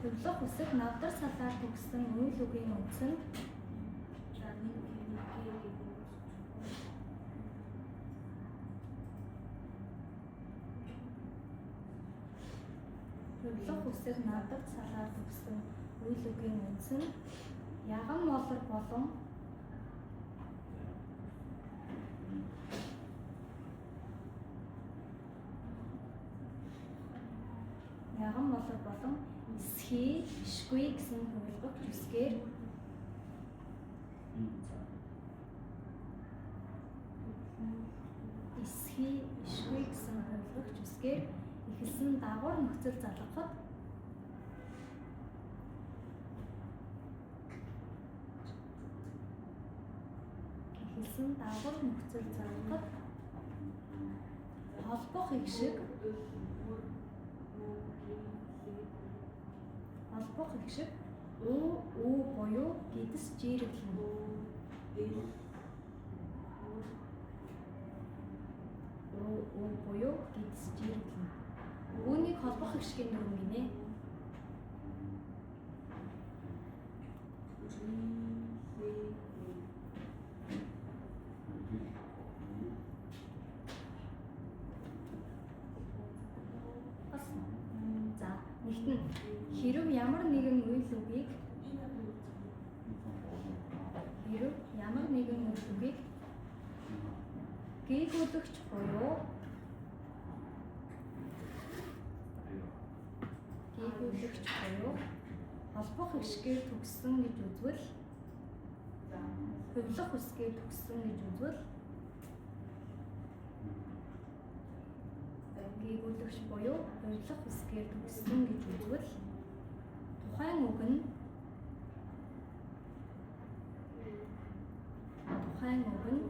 Хувилах үсэг навдар салаар төгссөн үйл үгийн үндс нь За нэг нэг г гэдэг. Хувилах үсэг навдар салаар төгссөн үйл үгийн үндс нь яган молор болон яган молор болон эсхий, ишгүй гэсэн хувилбагч үсгээр эсхий, ишгүй гэсэн хувилбагч үсгээр эхэлсэн дагавар нөхцөл залгахад эхэлсэн дагавар нөхцөл залгахад холбох их шиг холбох их шиг уу үү буюу гэдэс жирэглэнэ. Уу үү буюу гэдэс жирэглэнэ. Үүнийг холбох их шигийн дүрэм гинэ. Болсон. За, нэгт нь хэрэв ямар нэгэн үйл үгийг хэрэв ямар нэгэн үйл үгийг гийгүүлэгч буюу гийгүүлэгч буюу холбох ишгээр төгссөн гэж үзвэл хувилах үсгээр төгссөн гэж үзвэл гийгүүлэгч буюу хувилах үсгээр төгссөн гэж үзвэл тухайн үг нь тухайн үг нь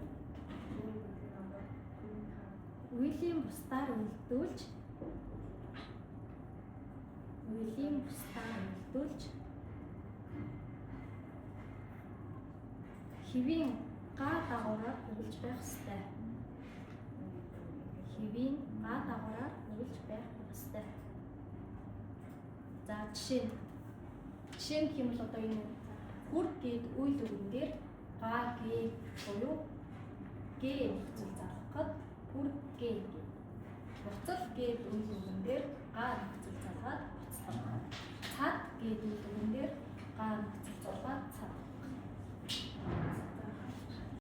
үеийн бусдаар үйлдүүлж үеийн бусдаар үйлдүүлж хэвийн га дагавраар хувилж байх ёстой. Хэвийн га дагавраар хувилж байх ёстой. За жишээ нь жишээ нь гэх юм бол одоо энэ хүр гээд үйл үгэн дээр га г буюу г нөхцөл залгахад хүр г гээд. Буцал гээд үйл үгэн дээр га нөхцөл залгаад буцлага. Цад гээд үйл үгэн дээр га нөхцөл залгаад